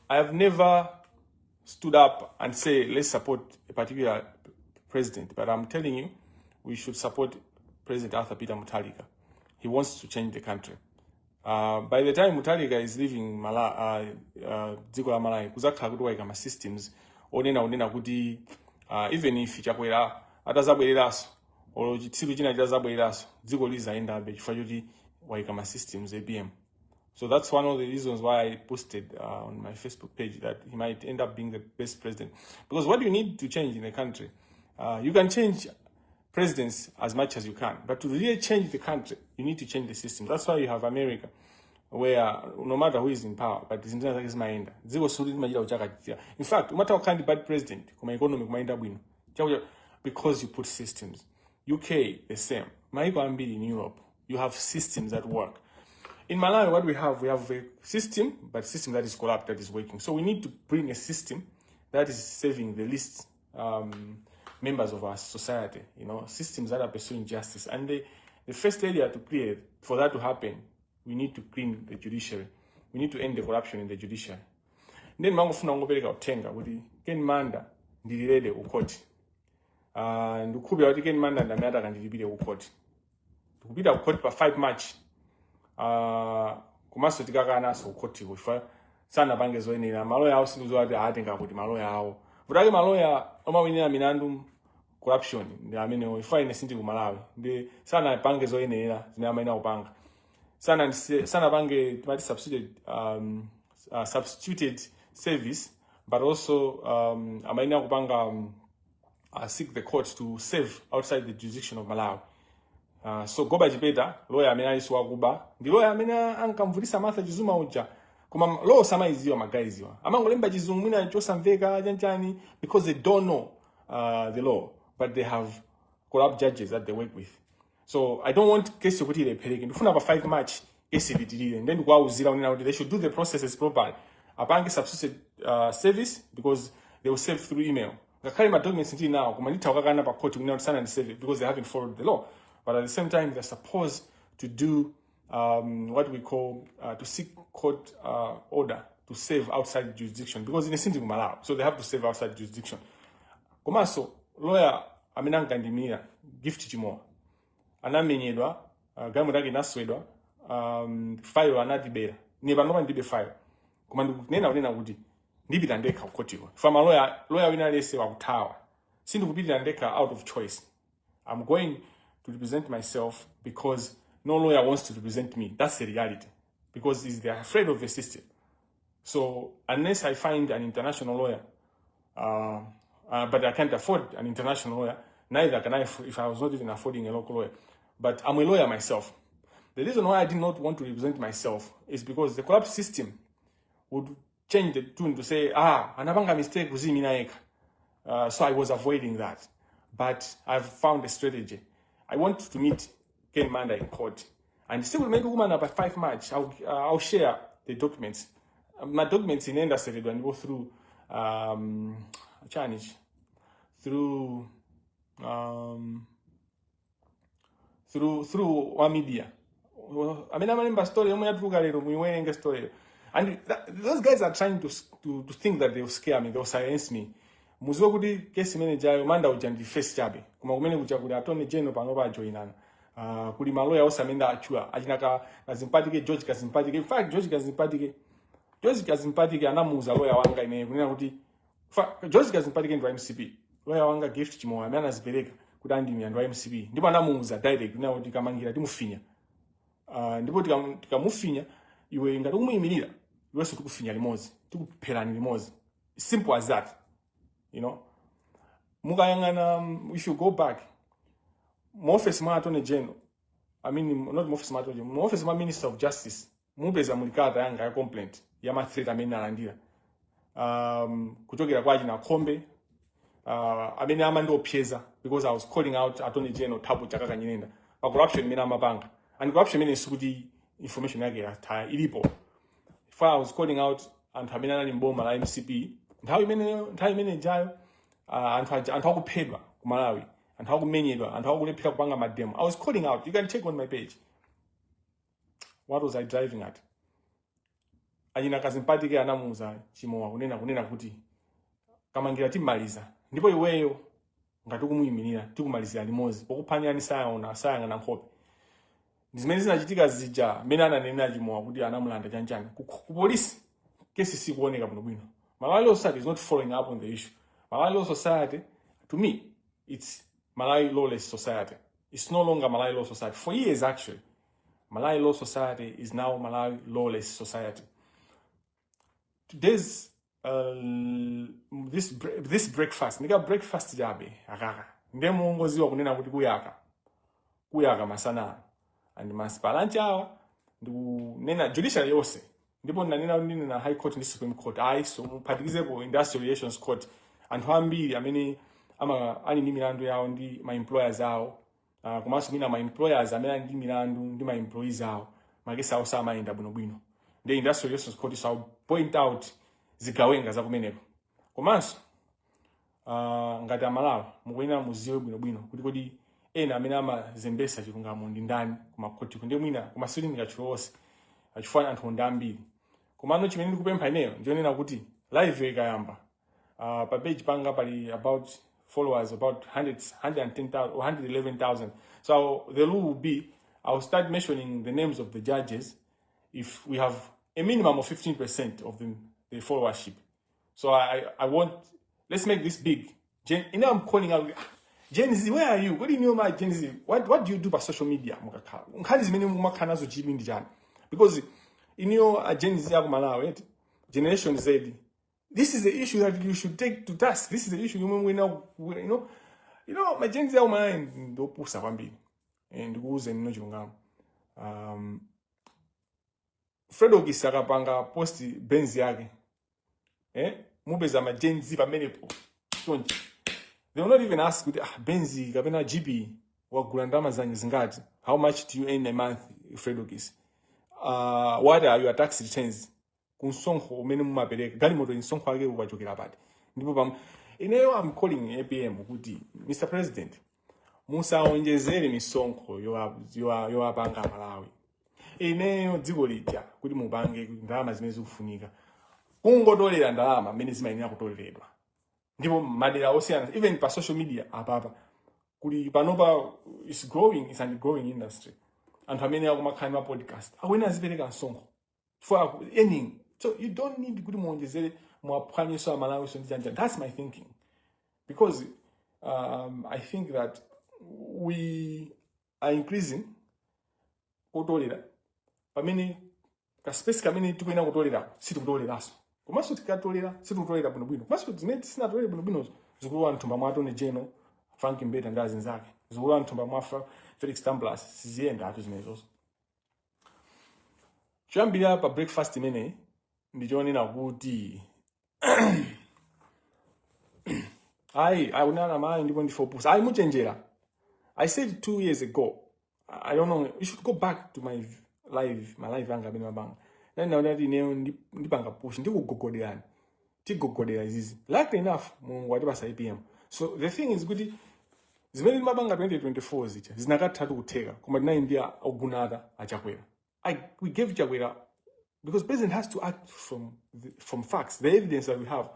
I have never stood up and say, "Let's support a particular president," but I'm telling you, we should support President Arthur Peter Mutharika. He wants to change the country. By the time Mutharika is leaving dziko la Malawi, kuzakhala kuti waika ma systems onena onena kuti even if Chakwera atazabwereranso olo chitsiru china chitazabwereranso, dziko lizayendabe chifukwa choti waika ma systems APM. So that's one of the reasons why I posted on my Facebook page that he might end up being the best president. Because what you need to change in a country, you can change presidents as much as you can, but to really change the country, you need to change the system. That's why you have America, where no matter who is in power, but zinthu zake zimayenda. Dziko suli limachita kuchakachira. In fact, umatha kukhala ndi bad president, koma economy kumayenda bwino. Because you put systems. UK, the same. Maiko ambiri in Europe, you have systems that work. In Malawi, what we have a system, but system that is corrupt, that is working. So we need to bring a system that is saving the least members of our society, systems that are pursuing justice. And the first area to clear for that to happen, we need to clean the judiciary. We need to end the corruption in the judiciary. Then mangofuna kungopereka uthenga kuti Ken Manda ndili ready ku court. Ndikukhulupirira kuti Ken Manda ndi amene atakandilipire ku court. Tikupita ku court pa 5 March. Komanso tikakanaso ku court kufa sanapange zoyenera. Maloya awo sindizowa kuti atenga kuti maloya awo vutake maloya omawinira milandu corruption ndi amenewo. Ifa ine sindi ku Malawi ndi sanapange zoyenera zimene amayenera kupanga. Sana sanapange timati substituted service, but also amayenera kupanga seek the court to serve outside the jurisdiction of Malawi. So Goba Chipeta, lawyer amene aliso wakuba, ndi lawyer amene ankamvutisa Martha Chizuma uja, koma law samaiziwa. Ma guys iwa amangolemba chizungu mwina chosamveka chanchani because they don't know the law, but they have corrupt judges that they work with. So I don't want case yokuti ilephereke. Ndifuna pa 5 March case ipitirire. Then ndikuwauzira kunena kuti they should do the processes properly, apange substituted service, because they will serve through email. Ngakhale ma documents ndili nawo, koma nditha kukakana pa court kunena kuti sanandiserve because they haven't followed the law. But at the same time, they're supposed to do what we call to seek court order to serve outside jurisdiction, because ine sindi ku Malawi, so they have to serve outside jurisdiction. Komanso lawyer amene ankandimira, Gift Chimoa, anamenyedwa, galimoto yake inaswedwa, file anatibera. Ine panopa ndilibe file, koma ndikunena kunena kuti ndipita ndekha kukotiko fa maloya lawyer wina aliyense wakuthawa. Sindikupitira ndekha out of choice. I'm going to represent myself because no lawyer wants to represent me. That's the reality, because is they're afraid of the system. So unless I find an international lawyer, but I can't afford an international lawyer. Neither can I if I was not even affording a local lawyer. But I'm a lawyer myself. The reason why I did not want to represent myself is because the corrupt system would change the tune to say, "Ah, anapanga mistake kuzimina yekha." So I was avoiding that. But I've found a strategy. I want to meet Ken Manda in court. And still maybe woman by 5 March, I'll share the documents. My documents in industry and go through challenge through wa media amene amalemba story yomwe yatuluka lero. Muiwerenge story. And those guys are trying to think that they will scare me, they will silence me. Muziwe kuti kesi imene jayo Manda uja ndi face chabe, koma kumene kuja kuli Attorney General panopa ajoinana, kuli maloya onse amene atchula achinaka Kazimpatike, George Kazimpatike. In fact, George Kazimpatike anamuuza loya wanga ine kunena kuti George Kazimpatike ndi wa MCP. Loya wanga Gift Chimoyo amene anazipereka kuti andimira ndi wa MCP, ndipo anamuuza direct kunena kuti Kamangira timufinya, ndipo tikamufinya iwe ngati ukumuyimirira, iwenso tikufinya limodzi, tikupherani limodzi. Simple as that. Mukayang'ana, if you go back mu office mwa Attorney General, I mean, not mu office mwa Attorney General, mu office mwa Minister of Justice, mupeza muli kalata yanga ya complaint ya ma threat amene alandira kuchokera kwa achina Khombe, amene amandiopseza because I was calling out Attorney General Thabo Chakaka Nyirenda pa corruption imene amapanga. And corruption imene sikuti information yake yatha, ilipo. If I was calling out anthu amene anali mboma la MCP nthawi imene, nthawi imene ijayo, anthu aja, anthu akuphedwa ku Malawi, anthu akumenyedwa, anthu akulephera kupanga mademo, I was calling out. You can check on my page. What was I driving at? Achina Kazimpatike anamuuza Chimowa kunena kuti Kamangira timmaliza, ndipo iweyo ngati ukumuyimirira tikumalizira limodzi, pokuphwanyani sayaona sayang'ana nkhope. Ndi zimene zinachitika zija mmene ananena Chimowa kuti anamulanda chanchani ku polisi. Kesi sikuoneka bwinobwino. Malawi Law Society is not following up on the issue. Malawi Law Society, to me, it's Malawi Lawless Society. It's no longer Malawi Law Society. For years, actually, Malawi Law Society is now Malawi Lawless Society. Today's this breakfast ndika breakfast chabe akaka, ndiye mungoziwa kunena kuti kuyaka kuyaka masana and pa lunch hour ndikunena judiciary yonse, ndipo ndanena kuti ndinena High Court ndi Supreme Court, ayi, so muphatikizepo Industrial Relations Court. Anthu ambiri amene ama ali ndi milandu yawo ndi ma employers awo, komanso mwina ma employers amene ali ndi milandu ndi ma employees awo, makesi awo samayenda bwinobwino ndi Industrial Relations Court. So I'll point out zigawenga zakumeneko. Komanso ngati Amalawi mukuyenera muziwe bwinobwino kuti kodi ena amene amazembesa chilungamo ndi ndani kumakhotiko. Ndiye mwina koma sikuti ndingatchule onse chifukwa anthu ndi ambiri. Komano chimene ndikupempha ineyo ndionena kuti live ikayamba, pa page panga pali about followers about 100, 110,000 or 111,000. So the rule will be I'll start mentioning the names of the judges if we have a minimum of 15% of the followership. So I want, let's make this big. Gen, I'm calling out Gen Z, where are you? What do you know about Gen Z? What do you do by social media? Mukakhala nkhani zimene mumakhala nazo chidwi ndi chani? Because in your Gen Z aku Malawi, eti, Generation Z, this is the issue that you should take to task. This is the issue yomwe mwina ma Gen Z aku Malawi ndopusa kwambiri. Ndikuuze nino chilungamo. Fredokis akapanga post Benz yake, mupeza ma Gen Z pamenepo chonchi. They will not even ask kuti, ah, Benz kapena GP wagula ndalama zanyi zingati? How much do you earn a month, Fredokis? What are your tax returns? Kumsonkho umene mumapereka, galimoto msonkho wake wachokera pati? Ndipo pam ineyo I'm calling APM kuti, Mr President, musaonjezere misonkho yowapanga Malawi. Ineyo dziko lija kuti mupange ndalama zimene zikufunika, kungotolera ndalama mmene zimayenera kutoleredwa, ndipo madera osiyana, even pa social media apapa kuli panopa is growing, is an growing industry. Anthu amene akumakhala ndi ma podcast akuyenera azipereka msonkho for earning. So you don't need kuti muonjezere, muwaphwanyeso Amalawiso ndi chanja. That's my thinking, because I think that we are increasing kotolera pamene ka space kamene tikuyenera kutolera sitikutoleranso, komanso tikatolera sitikutolera bwinobwino, komanso zimene tisinatolere bwinobwinozo zikulowa mthumba mwa Attorney General Frank Mbeta ndi azinzake, zikulowa mthumba mwa Felix Tambulasi. Siziyenda atu zimenezozo. Choyambirira pa breakfast imeneyi ndichonena kuti ayi, akunena mayi ndipo ndife opusa. Ayi, muchenjera. I said 2 years ago, I don't know, you should go back to my live anga amene mapanga nani, naona kuti ineyo ndipanga push, ndikugogoderani, tigogodera izizi. Luckily enough, Mulungu atipasa APM. So the thing is kuti zimene ndimapanga 2024 zija zinakathatu kutheka, koma tinali ndi ogunata aChakwera. We gave Chakwera because president has to act from facts. The evidence that we have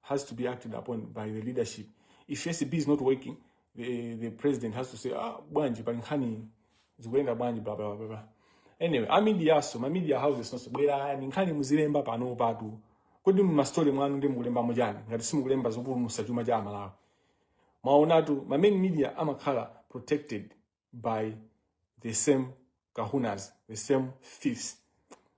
has to be acted upon by the leadership. If ACB is not working, the president has to say, "Ah, bwanji pali nkhani zikuyenda bwanji?" Blah blah blah blah. Anyway, a media, so ma media houses nonse bwerani, nkhani muzilemba pano patu. Kodi mu story mwanu ndi mukulemba chani ngati simukulemba zopulumutsa chuma cha Amalawi? Mwaonatu, ma main media amakhala protected by the same kahunas, the same thieves,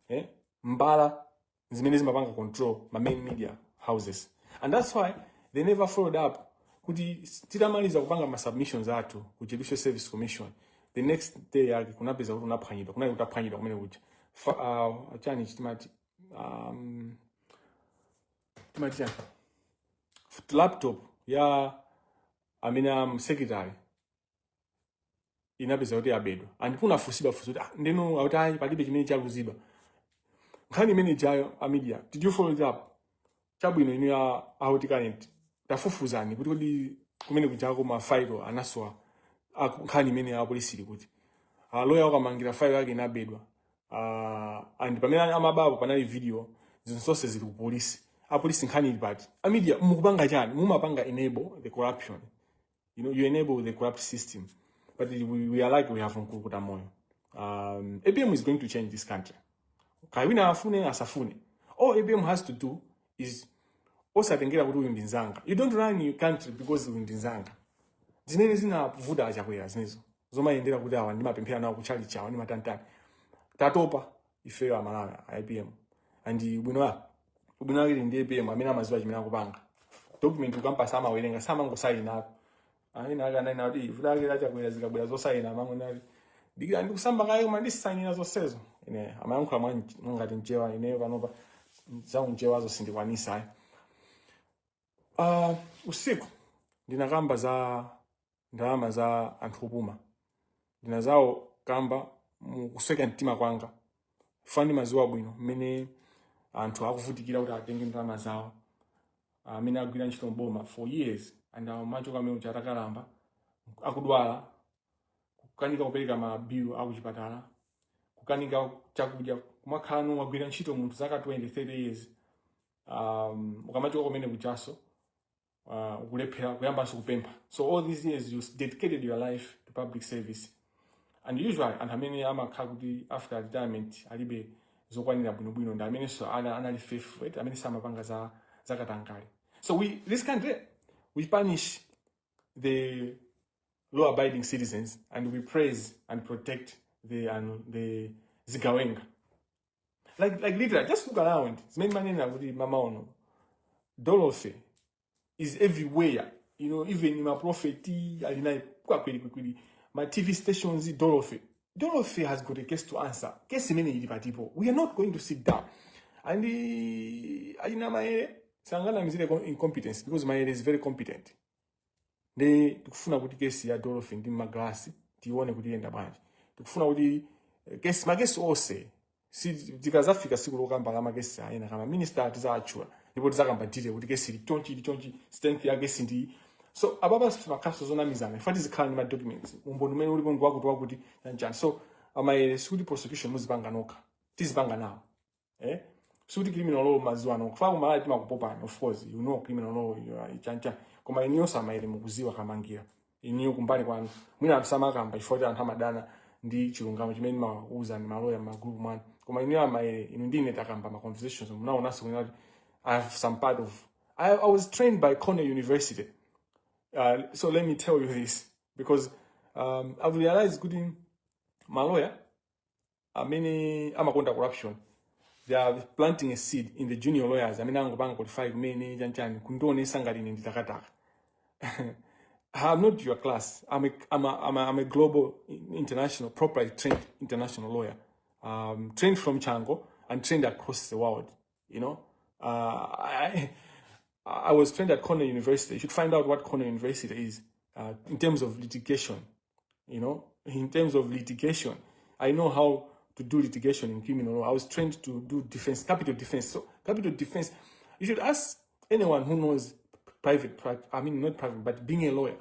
eh? Mbala zimene zimapanga control ma main media houses, and that's why they never followed up kuti titamaliza kupanga ma submissions athu ku Judicial Service Commission, the next day yake kunapeza kuti unaphwanyidwa, kunali kutaphwanyidwa kumene kuja. Chani timati timati chani, laptop ya amene am secretary inapeza kuti yabedwa, and kunafunsidwa funso kuti, ah, ndeno akuti ayi, palibe chimene chaluzidwa. Nkhani imene ijayo, a media, did you follow it up? Chabwino, inu ya Hot Current, tafufuzani kuti kodi kumene kujako mafailo anasowa, nkhani imene ya polisi ili kuti? Loya wakamangira failo yake inabedwa, and pamene amabapo panali video. Zinthu zonse zili ku polisi. Apolisi, nkhani ili pati? A media mukupanga chani? Mumapanga enable the corruption. You enable the corrupt system. But we are like, we have Mkulukuta Moyo. APM is going to change this country, kaya wina afune asafune. All APM has to do is osatengera kuti uyu ndi nzanga. You don't run your country because uyu ndi nzanga. Zimene zinavuta achakwera zinezo, zomayendera kuti awa ndimapemphera nawo kutchalitchi, awa ndimatantani. Tatopa ifeyo Amalawi, APM. And bwino bwino wake ndi APM amene amaziwa chimene akupanga. Document ukampasa amawerenga, samangosayinako. Amene ake ananena kuti vuto lake lachakwera, zikabwera zosayina amangonati, "Dikira, ndikusamba kaye, koma ndisayinira zonsezo." Ine amayankhula mwangati Mchewa. Ineyo panopa zaumchewazo sindikwanisa ayi. Usiku ndinakamba za ndalama za anthu opuma. Ndinazawo kamba mukusweka mtima kwanga. Fani maziwa bwino mmene anthu akuvutikira kuti atenge ndalama zawo, amene agwira ntchito mboma for years and amachoka amene uja atakalamba, akudwala, kukanika kupereka ma bill akuchipatala, kukanika chakudya, kumakhala nu wagwira ntchito munthu zaka 20 30 years. Ukamachoka kumene kuchaso ukulephera kuyambanso kupempha. So all these years you dedicated your life to public service, and usually anthu amene amakhala kuti after retirement alibe zokwanira bwinobwino ndi amenenso anali faithful, right? Amene samapanga za zakatangale. So we, this country, we punish the law abiding citizens and we praise and protect the zigawenga. Like literally, just look around. Zimene manena kuti mamaono Dorothy is everywhere, even ma prophet alinaye kwakweli kwekweli, ma TV stations. Dorothy, Dorothy has got a case to answer. Case imene ili patipo? We are not going to sit down. And ayina Maere sanganamizire incompetence, because Maere is very competent. Ndi tikufuna kuti kesi ya Dorothy ndi maglasi tione kuti iyenda bwanji. Tikufuna kuti kesi, makesi onse, si tikazafika siku lokamba la makesi ayena kama minister, tizatchula ndipo tizakamba detail kuti kesi ili chonchi, ili chonchi, strength ya kesi ndi. So apapa simakhaso zonamizana ifa, tizikhala ndi ma documents, umboni umene ulipo ndi wakuti wakuti chanchani. So Amaere, sikuti prosecution muzipanga nokha, tizipanga nawo, eh? Sikuti criminal law maziwa nokha. Fa kumalawi timakupopani. Of course you know criminal law, you are chancha, koma iniyonso Amaere mukuziwa kamangira iniyo kumbali kwanu. Mwina anthu samakamba chifukwa kuti anthu amadana ndi chilungamo chimene mawauza ndi maloya m'magroup mwanu. Koma iniyo Amaere, inu ndine takamba ma conversations, munaonanso kunena kuti I have some part of I was trained by Cornell University. So let me tell you this, because I've realized kuti maloya amene amakonda corruption, they are planting a seed in the junior lawyers amene angopanga qualify kumene chanchani, kundionesa ngati ine nditakataka. I'm not your class. I'm a global, international, properly trained international lawyer, trained from Chanco and trained across the world. I was trained at Cornell University. You should find out what Cornell University is in terms of litigation. In terms of litigation, I know how to do litigation in criminal law. I was trained to do defense, capital defense. So capital defense, you should ask anyone who knows private, I mean not private, but being a lawyer.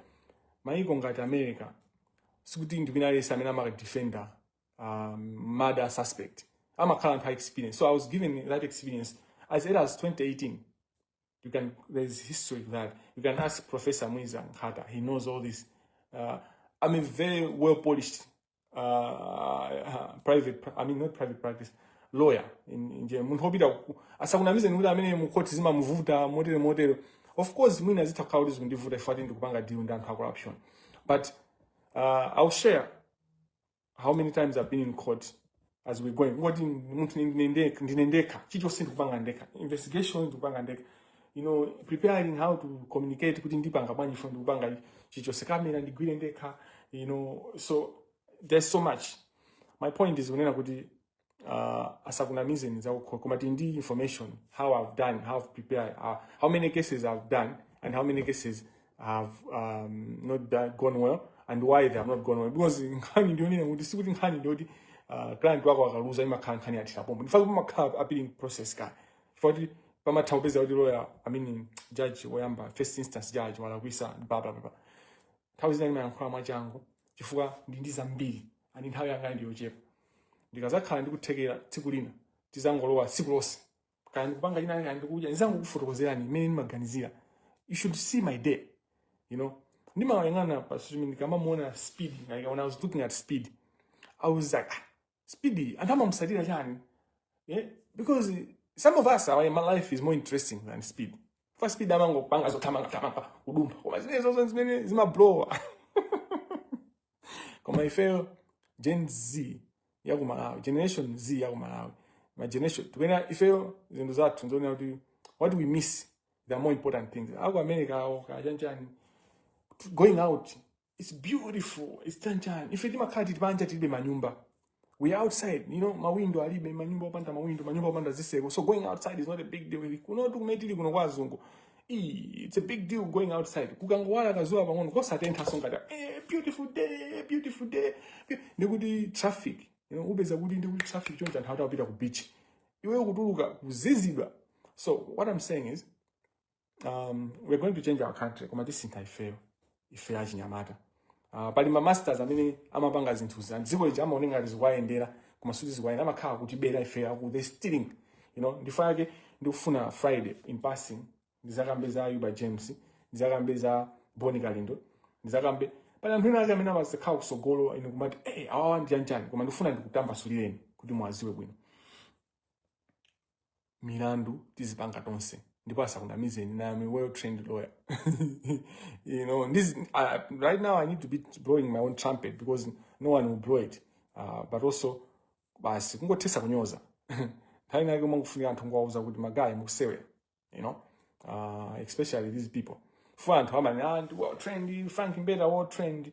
Maiko ngati America, sikuti ndi wina aliyense amene amakadefenda murder suspect. Amakhala anthu a experience. So I was given that experience as early as 2018. You can, there's history to that. You can ask Professor Mwiza Nkhata. He knows all this. I'm a very well polished private, I mean not private practice lawyer in general. Munthu wopita asakunamize kuti amene mukhoti zimamuvuta motere motere. Of course mwina zitha kukhala kuti zikundivuta ifati ndikupanga deal ndi anthu a corruption, but I'll share how many times I've been in court as we're going. Ngoti munthu ndine ndekha, chilichonse ndikupanga ndekha, investigation ndikupanga ndekha, preparing how to communicate kuti ndipanga bwanji fo, ndikupanga chilichonse, kamera ndigwire ndekha. So there's so much. My point is kunena kuti asakunamizeni za koma ndi information, how I've done, how I've prepared, how many cases I've done and how many cases have not done, gone well and why they have not gone well. Because nkhani ndionena kuti sikuti nkhani ndiyoti client wako akaluza imakhala nkhani yathira pompo. Ndifake pamakhala appealing process kaya, chifukwa kuti pamatha kupeza kuti lawyer, I mean judge woyamba, first instance judge, walakwisa, blah blah blah. Nthawi zina ndimayankhula mwachangu chifukwa ndi zambiri ani nthawi yanga ndiyochepa. Ndikazakhala ndikuthekera tsiku lina tizangolowa tsiku lonse. Kaya ndikupanga china, kaya ndikudya, ndizangokufotokozerani mmene ndimaganizira. You should see my day. Ndimayang'ana pa social media, ndikamamuona Speed. Like when I was looking at Speed, I was like, "Ah, Speed anthu amamusatira chani?" Yeah? Because some of us, our my life is more interesting than Speed. For Speed amangopanga zothamanga thamanga, kudumpha, koma zimene zozo zimene zimablowa. Koma ifeyo Gen Z ya ku Malawi, Generation Z ya ku Malawi, ma generation tikuyena ifeyo, zinthu zathu nzoonera kuti what we miss, there are more important things. Aku America awo kachanchani, going out, it's beautiful, it's chanchani. Ife timakhala tili panja, tilibe manyumba, we are outside, mawindo alibe, manyumba opanda mawindo, manyumba opanda ziseko. So going outside is not a big deal. Kuno kumene tili kuno kwa azungu, it's a big deal going outside. Kukangowala kazuwa pang'ono kosatentha, songati beautiful day, beautiful day. Ndikuti traffic, upeza kuti ndikuti traffic choncho, anthu atapita ku beach, iweyo kutuluka kuzizidwa. So what I'm saying is, we're going to change our country, koma tisintha ifeyo, ife achinyamata. Pali ma masters amene amapanga zinthu za dziko lija, amaoneka ngati zikuwayendera, koma suti zikuwayendera, amakhala kutibera ife, aku they stealing. Ndifo yake ndikufuna Friday, in passing, ndizakambe za Ayuba James, ndizakambe za Boni Kalindo, ndizakambe pali anthu ena ake amene amazikhala kusogolo ine kumati, hey, awawa ndi chanchani, koma ndikufuna ndikutambasulireni kuti mwaziwe bwino. Milandu tizipanga tonse, ndipo asakunamizeni na I'm a well trained lawyer. This right now I need to be blowing my own trumpet because no one will blow it, but also basi kungothesa kunyoza. Nthawi inake umangofunika anthu ngowauza kuti, "Ma guy, mukusewera," especially these people. Fu anthu amani, "Ah, ndi well trained, Frank Mbeta, well trained."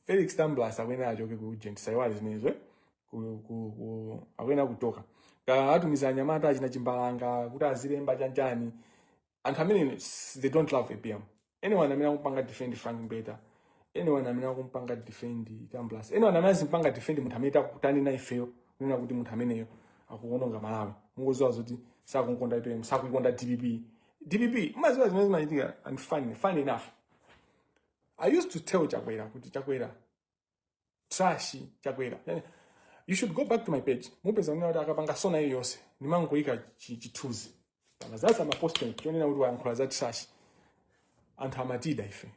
Felix Tambulasi akuyenera achoke ku agent, saiwale zimenezo, eh? Akuyenera kuchoka. Ka atumiza anyamata achina Chimbalanga kuti azilemba chanchani. Anthu amene they don't love APM. Anyone amene akumpanga defend Frank Mbeta, anyone amene akumpanga defend Tambulasi, anyone amene azimpanga defend munthu amene takutani na ifeyo kunena kuti munthu ameneyo akuononga Malawi, mungoziwa zoti sakunkonda APM, sakuikonda DPP. DPP mumaziwa zimene zimachitika. And funny enough, I used to tell Chakwera kuti, "Chakwera trash, Chakwera." Yani, you should go back to my page, mupeza kunena kuti akapanga sona iliyonse ndimangoyika chithunzi pamazaza mapost chonena kuti wayankhula za trash. Anthu amatida ife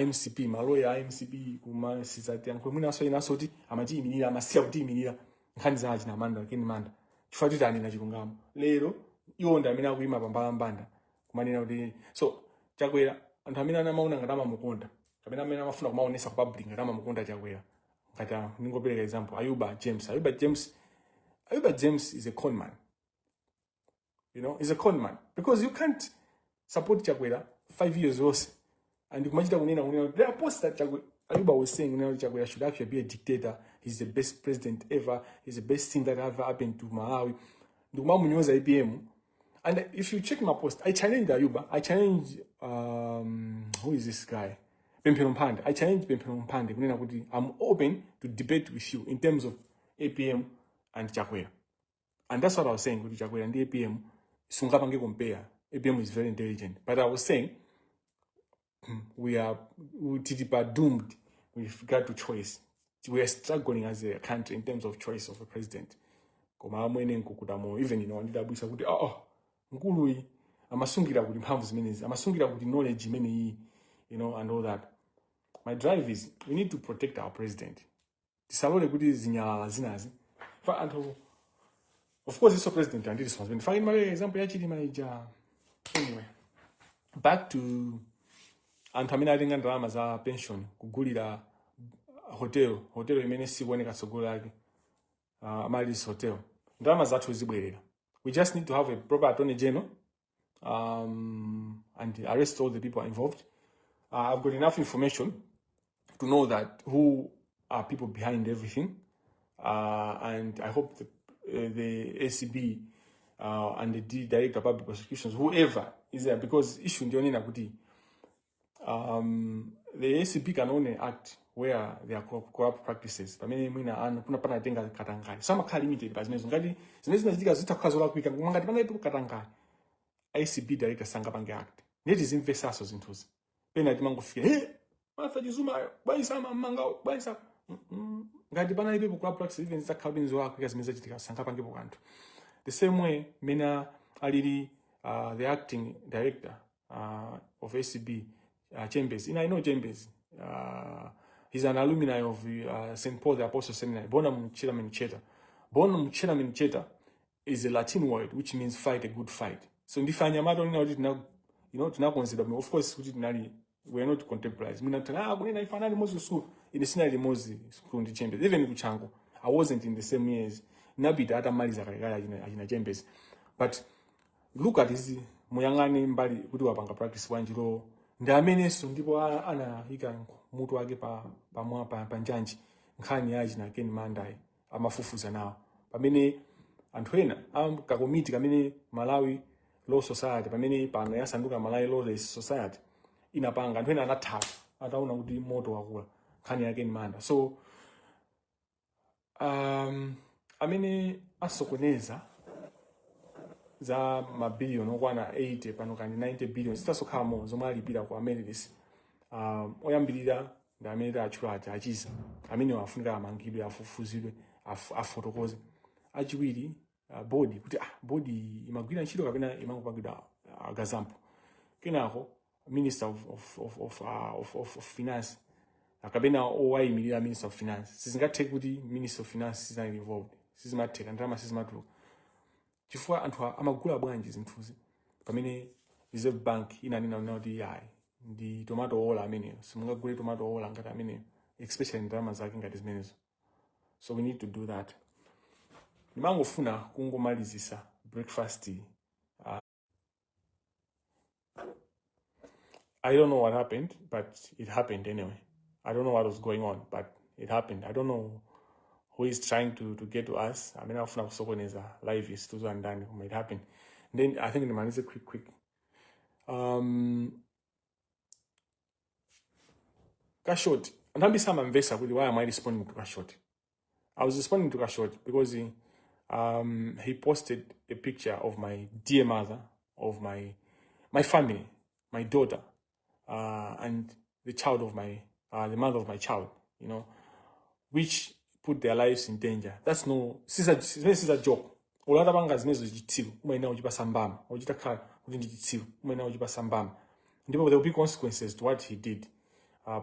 IMCP, maloya IMCP kumasizati yankhulo mwinaso inaso kuti amatiyimirira, amasiya kutiyimirira nkhani za achina Manda, Ken Manda, chifukwa titi anena chilungamo. Lero iwo ndi amene akuyima pambalambanda kumanena kuti, so Chakwera, anthu amene anamaona ngati amamukonda kapena amene amafuna kumaonesa ku public ngati amamukonda Chakwera, ngati ningopereka example, Ayuba James. Ayuba James, Ayuba James is a con man, is a con man, because you can't support Chakwera 5 years yonse and kumachita kunena there are posts that Chakwera, Ayuba was saying kunena kuti Chakwera should actually be a dictator, he's the best president ever, he's the best thing that ever happened to Malawi, ndikumamunyoza APM. And if you check my post, I challenged Ayuba, I challenge, who is this guy, Pemphero Mphande. I challenge Pemphero Mphande kunena kuti I'm open to debate with you in terms of APM and Chakwera. And that's what I was saying, kuti Chakwera ndi APM sungapange compare. APM is very intelligent, but I was saying we are tili pa doomed with regard to choice. We are struggling as a country in terms of choice of a president. Koma amwene nkukuta moyo, even ino ndidabwisa kuti, oh, mkuluyi amasungira kuti mphamvu zimenezi, amasungira kuti knowledge imeneyi, and all that. My drive is we need to protect our president. Tisalole kuti zinyalala zinazi fa anthu. Of course iso president andi responsibility. Fine, my example ya Chilima ija. Anyway, back to anthu amene atenga ndalama za pension kugulira hotel, hotel imene sikuoneka tsogolo lake, Amaryllis Hotel. Ndalama zathu zibwerera. We just need to have a proper attorney general and arrest all the people involved. I've got enough information to know that who are people behind everything, and I hope the ACB and the Director of Public Prosecutions, whoever is there, because issue ndionena kuti the ACB can only act where there are corrupt practices, pamene mwina anu kuna panatenga katangale, so amakhala limited pa zimenezo. Ngati zimene zinachitika zitakhala zolakwika, koma ngati panalipo katangale, ACB director sangapange act. Ndeti zimvesaso zinthuzi, pena timangofika, "Hey, Martha Chizumayo bwaisa mamanga bwaisa." Ngati panalibepo corrupt practice, even zitakhala kuti nzolakwika zimene zachitika, sangapangepo kanthu. The same way mena alili the acting director of ACB, Chambers. I know Chambers. He's an alumni of St. Paul the Apostle Seminary. Bonum Chairman Cheta. Bonum Chairman Cheta is a Latin word which means fight a good fight. So ndife anyamata onena kuti tina tinakonzedwa bwino. Of course kuti tinali, we are not contemporaries. Mwina tina kunena ife anali limodzi school. Ine sinali limodzi school ndi Chambers. Even ku Chanco, I wasn't in the same years. Napita atamaliza kalekale achina Chambers. But look at his, muyang'ane mbali kuti wapanga practice bwanji law, ndi amenenso ndipo anayika mutu wake pa njanji nkhani ya achina Ken Mandai amafufuza nawo, pamene anthu ena kakomiti kamene Malawi Law Society, pamene pano yasanduka Malawi Lawless Society, inapanga, anthu ena anathawa ataona kuti moto wakula nkhani ya Ken Manda. So amene asokoneza za mabiliyoni okwana 80 pano kani 90 billion zitasokhalamo zomwe alipira ku Amaryllis, oyambirira ndi amene tatchula aja, achiza amene afunika amangidwe, afufuzidwe, afotokoze. Achiwiri, board, kuti board imagwira ntchito kapena imangopangidwa gazampo. Kenako minister of finance kapena owayimirira minister of finance. Sizingatheke kuti minister of finance sizinali involved, sizimatheka, ndalama sizimatuluka, chifukwa anthu amagula bwanji zinthuzi pamene Reserve Bank inanena kuti yayi, ndi tomato wola ameneyo, simungagule tomato wola ngati ameneyo, especially ndalama zake ngati zimenezo. So we need to do that. Ndimangofuna kungomalizisa breakfast. I don't know what happened, but it happened anyway. I don't know what was going on, but it happened. I don't know who is trying to get to us. I mean, afuna kusokoneza live is tuzo ndani, koma it happened. Then I think ndimalize quick quick. Kashoti. Anthu ambiri samamvesa kuti why am I responding to Kashoti? I was responding to Kashoti because he posted a picture of my dear mother, of my family, my daughter, and the child of my the mother of my child, which put their lives in danger. That's no, this is a joke. Ulatapanga zimenezo chitsiru, umayenera kuchipasa mbama, uchitakhala kuti ndi chitsiru, umayenera kuchipasa mbama. Ndipo there will be consequences to what he did,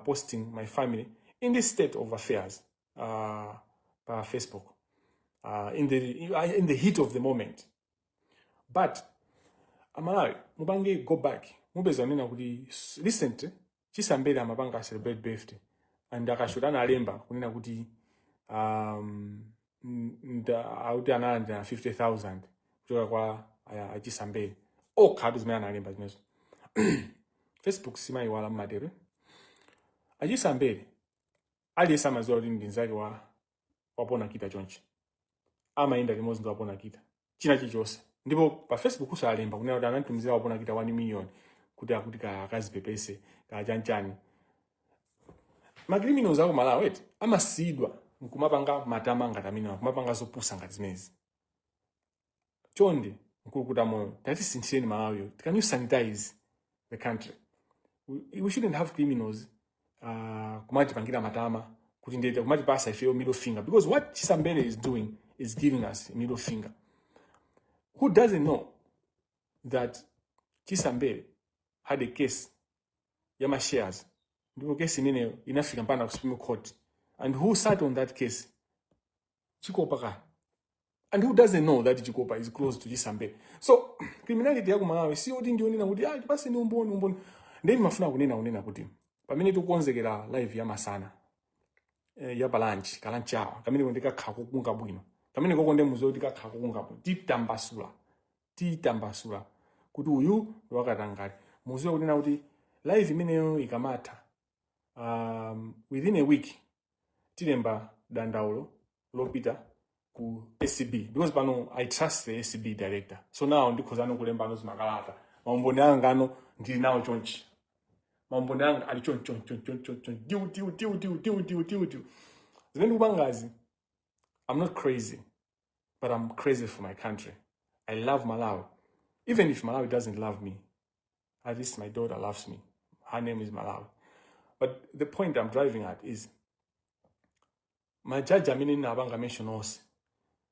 posting my family in this state of affairs pa Facebook, in the heat of the moment. But Amalawi, mupange go back, mupeza nena kuti recently Chisambere amapanga celebrate birthday and Akashoti analemba kunena kuti auti analandira 50,000 kuchoka kwa Achisambere okha. Zimene analemba zimenezo, Facebook simayiwala mmatero. Achisambere aliyense amadziwa kuti ndi mnzake wa wapona kita, chonchi amayenda limodzi ndi wapona kita china chilichonse. Ndipo pa Facebook usalemba kunena kuti ananditumizira wapona kita 1 million kuti akuti ka akazipepese ka chanchani. Ma criminals ako Malawi eti amasiyidwa nkumapanga matama ngati amenewa, kumapanga zopusa ngati zimenezi. Chonde Mkulukuta Moyo, tatisinthireni Malawiyo. Can you sanitize the country? We shouldn't have criminals kumatipangira matama kuti ndete kumatipasa ifeyo middle finger, because what Chisambere is doing is giving us a middle finger. Who doesn't know that Chisambere had a case ya ma shares, ndipo kesi imeneyo inafika mpaka ku Supreme Court? And who sat on that case? Chikopa ka. And who doesn't know that Chikopa is close to Chisambere? So criminality yaku Malawi si yoti ndionena kuti tipase ni umboni, umboni. Then mafuna kunena kuti pamene tikukonzekera live ya masana, ya pa lunch, ka lunch hour kamene ndikakhala kukunga bwino, kamene koko ndi muzo kuti kakhala kukunga bwino, titambasula kuti uyu ndi wakatangale. Muziwe kunena kuti live imeneyo ikamatha, within a week tilemba dandaulo lopita ku ACB, because pano I trust the ACB director. So now ndikhozano kulembano zimakalata. Maumboni anga ano ndili nawo chonchi, maumboni anga ali chonchi chonchi chonchi chonchi chonchi, tiu tiu tiu tiu tiu tiu tiu tiu. Zimene ndikupangazi, I'm not crazy, but I'm crazy for my country. I love Malawi. Even if Malawi doesn't love me, at least my daughter loves me. Her name is Malawi. But the point I'm driving at is Majaji amene ndinapanga mention onse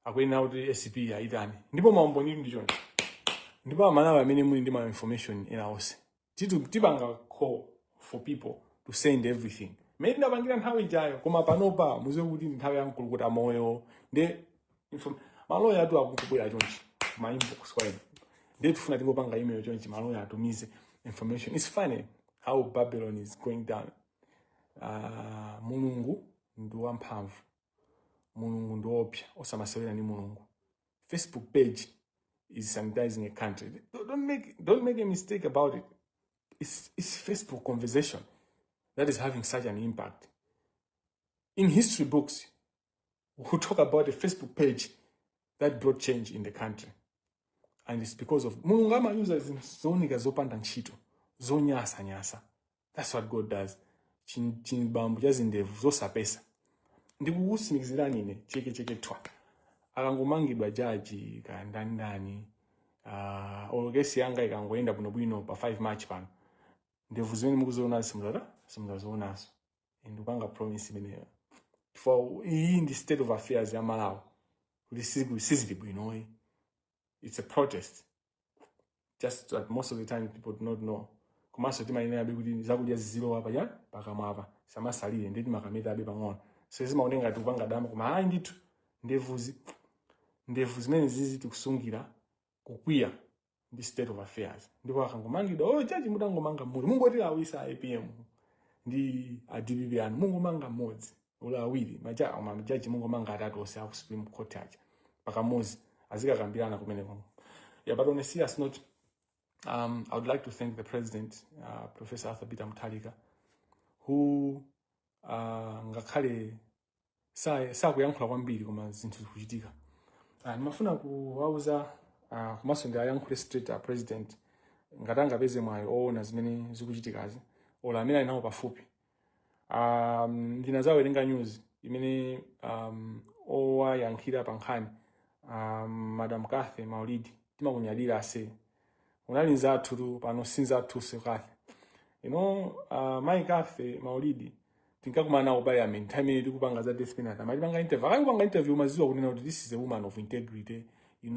akuyenera kuti ACB ayitane, ndipo maumboni ndi choncho. Ndipo Amalawi amene muli ndi ma information ena onse, titu tipanga call for people to send everything mmene tinapangira nthawi ijayo. Koma panopa muziwe kuti ndi nthawi ya mkulukuta moyo ndi maloya atu akukubwera chonchi ma inbox kwa ine, ndiye tifuna tingopanga email chonchi, maloya atumize information. It's funny how Babylon is going down. Mulungu ndi wamphamvu, Mulungu ndi woopsa, osamasewera ndi Mulungu. Facebook page is sanitizing a country. Don't make a mistake about it. It's Facebook conversation that is having such an impact. In history books, we talk about a Facebook page that brought change in the country, and it's because of Mulungu amayuza zinthu zooneka zopanda ntchito, zonyasanyasa. That's what God does. Chibambo cha zindevu zosapesa, ndikukutsimikizirani ine, cheke cheke thwa, akangomangidwa jaji kaya ndani, olo kesi yanga ikangoyenda bwinobwino pa 5 March pano, ndevu zimene mukuziona simuzazionanso. Ndikupanga promise imeneyo, chifukwa iyi ndi state of affairs ya Malawi kuti sizili bwinoyi. It's a protest, just that most of the time people do not know. Komanso timayenerabe kuti zakudya zizilowa paja pakamwapa, samasalire, ndi timakametabe pang'ono, so zimaoneka ngati kupanga dama, koma ayi ndithu, ndevuzi, ndevu zimene zizi tikusungira kukwiya ndi state of affairs. Ndipo akangomangidwa, oh, jaji mutangomanga mmodzi, mungoti awisa APM ndi a DPP anu, mungomanga mmodzi ula awiri majaji, mungomanga atatu onse aku Supreme Court aja pakamodzi, azikakambirana kumeneko. Yeah, but on a serious note, I would like to thank the president, Professor Arthur Peter Mutharika, who ngakhale sakuyankhula kwambiri, koma zinthu zikuchitika. Ndimafuna kuwauza, komanso ndiayankhule straight president, ngati angapeze mwayi oona zimene zikuchitikazi, olo amene ali nawo pafupi. Ndinazawerenga news imene owayankhira pa nkhani, Madam Cathy Maulidi, timakunyadira ase, unali nzathu tu, pano sinzathu Cathy. Mai Cathy Maulidi tinkakumana nawo parliament nthawi imene tikupanga za death penalty, amatipanga interview. Akakupanga interview umaziwa kunena kuti this is a woman of integrity,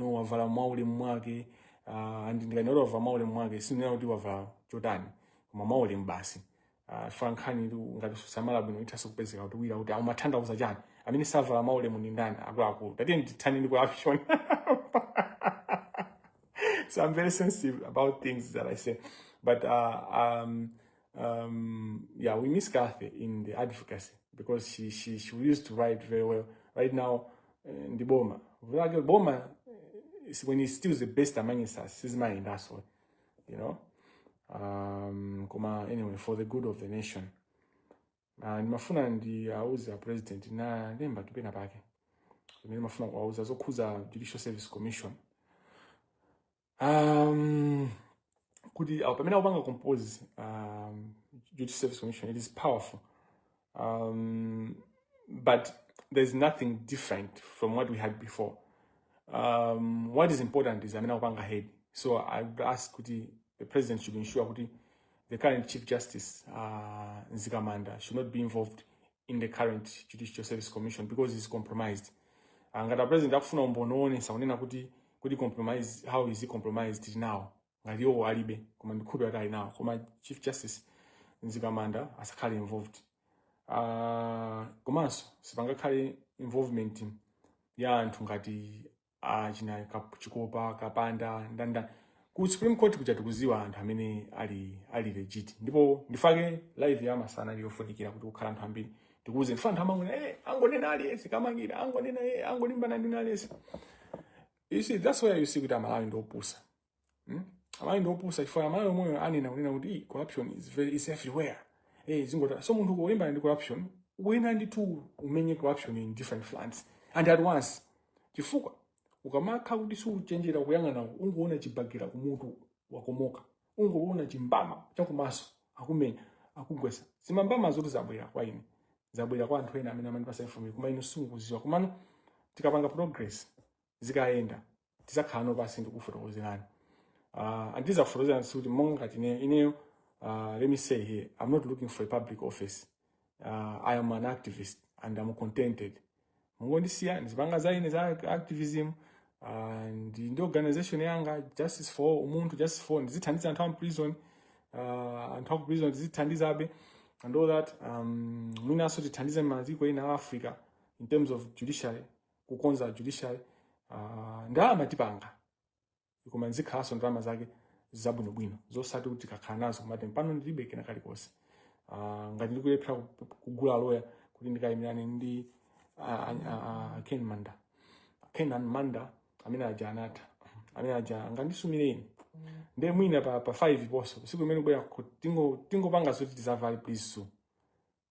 wavala mwaulemu mwake. And ndikanena wavala mwaulemu mwake, sinena kuti wavala chotani, koma mwaulemu basi. Fa nkhani tu ngati susamala bwino ithaso kupezeka kuti wira kuti umatanthauza chani, amene savala mwaulemu ni ndani? Akuluakulu, tatiye ndithani ndi corruption. So I'm very sensitive about things that I say. But yeah, we miss Kathy in the advocacy because she used to write very well. Right now, in the Boma, Boma is when he's still the best among us, is mine, that's all. Koma anyway, for the good of the nation. Ndimafuna ndiauze a president na lemba tupena pake pamene mafuna kuwauza zokhuza Judicial Service Commission, kuti pamene akupanga compose Judicial Service Commission, it is powerful, but there's nothing different from what we had before. What is important is amene akupanga head. So I would ask kuti the president should ensure kuti the current Chief Justice, Mzikamanda, should not be involved in the current Judicial Service Commission because he's compromised. Ngati president akufuna umboni woonesa kunena kuti compromise, how is he compromised now, ngati iwo alibe, koma ndikhulupirira kuti ali nawo. Koma Chief Justice Mzikamanda asakhale involved. Komanso sipangakhale involvement ya anthu ngati achina Chikopa, Kapanda, ndanda ku Supreme Court kuja. Tikuziwa anthu amene ali legit, ndipo ndifake live ya masana ali yofunikira kuti kukhala anthu ambiri tikuuze. Ndifa anthu amangona, angonena aliyense kamangira, angonena, angolimbana ndi aliyense. You see, that's where you see kuti Amalawi ndi opusa, Amalawi ndi opusa, chifukwa Amalawi omweyo anena kunena kuti corruption is everywhere. Zingota so munthu kulimbana ndi corruption ukuyenera ndithu umenye corruption in different fronts and at once, chifukwa ukamakha kuti siuchenjera kuyang'ana, ungoona chibagera kumutu wakomoka, ungoona chimbama chakumaso akumenya, akugwesa. Zimambama zoti zabwera kwa ine, zabwera kwa anthu ena amene amandipasa information, koma inu simukuziwa. Komano tikapanga progress, zikayenda, tizakhala no pasi ndikufotokozerani. Andizakufotokozerani sikuti monga ngati ineyo, let me say here, I'm not looking for a public office. I am an activist. And I'm contented. Mungondisiya ndizipanga za ine za activism, ndi organization yanga, Justice for All, Umunthu Justice for All. Ndizithandiza anthu a prison, anthu aku prison ndizithandizabe and all that. Mwinanso tithandize maziko ena a Africa in terms of judiciary, kukonza judiciary. Ndalama tipanga, koma nzikhalanso ndalama zake zabwinobwino, zosati kuti tikakhala nazo kumati pano ndilibe kena kalikonse. Ngati ndikulephera kugula loya kuti ndikayimirane ndi Ken Manda, Kenan Manda amene aja anatha, amene aja angandisumire ine. Nde mwina pa 5 poso siku imene kubwera tingopanga zoti tizavale "Please sue".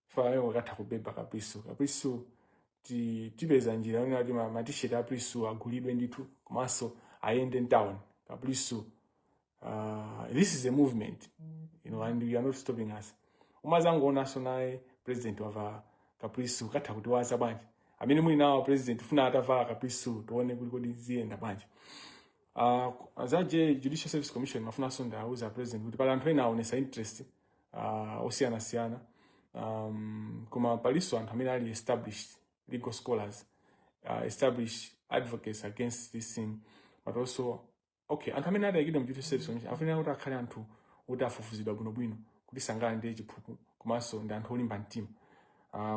Fayo wakatha kubeba ka "Please sue", ka "Please sue". Tipeza njira yonena kuti ma T-shirt a "Please sue" agulidwe ndithu, komanso ayende mtown ka "Please sue". This is a movement and you are not stopping us. Umazangoonanso naye president wavala ka "Please sue", katha kuti waza bwanji amene muli nawo president funa atavala ka "Please sue", tione kuti kodi ziyenda bwanji. Za Judicial Service Commission, mafunanso ndawuza president kuti pali anthu ena aonesa interest osiyanasiyana, koma palinso anthu amene ali established legal scholars, established advocates against this thing. But also, okay, anthu amene adayikidwa mu Judicial Service Commission afunika kuti akhale anthu kuti afufuzidwa bwinobwino kuti sangalandire chiphuphu, komanso ndi anthu olimba mtima.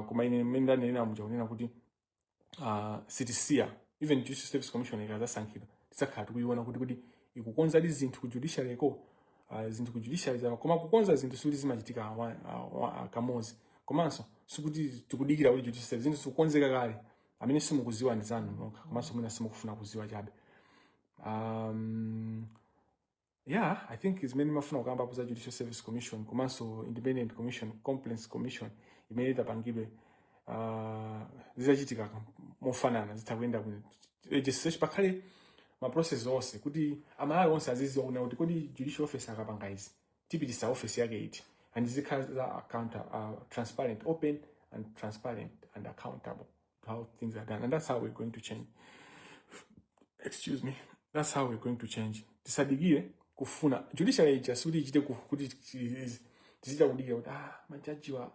Koma ine mmene ndanenera muja kunena kuti sitisiya. Even Judicial Service Commission ikazasankhidwa, tisakhala tikuiona kuti ikukonzadi zinthu ku judiciary ko, zinthu ku judiciary zama. Koma kukonza zinthu sikuti zimachitika kamozi, komanso sikuti tikudikira kuti judicial service, zinthu zikukonzeka kale. Amene simukuziwa ndi zanu nokha, komanso mwina simukufuna kuziwa chabe. Yeah, I think zimene mafuna kukambapo za Judicial Service Commission komanso Independent Commission, Complaints Commission imene itapangidwe, zizachitika mofanana, zitha kuyenda bwino. Legislation, pakhale ma process onse kuti Amalawi onse aziziwa kuna kuti kodi judicial officer akapanga izi, tipitisa office yake iti, and zikhala za account, transparent, open and transparent and accountable to how things are done. And that's how we're going to change, excuse me, that's how we're going to change. Tisadikire kufuna judiciary ija, sikuti ichite kuti tizichita kudikira kuti majajiwa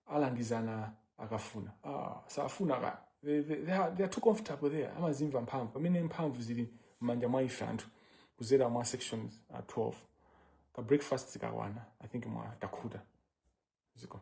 alangizana akafuna. Safuna ka they are too comfortable there. Amazimva mphamvu pamene mphamvu zili m'manja mwa ife anthu kuzera mwa section 12. Ka breakfast kakwana, I think mwa takhuta ziko.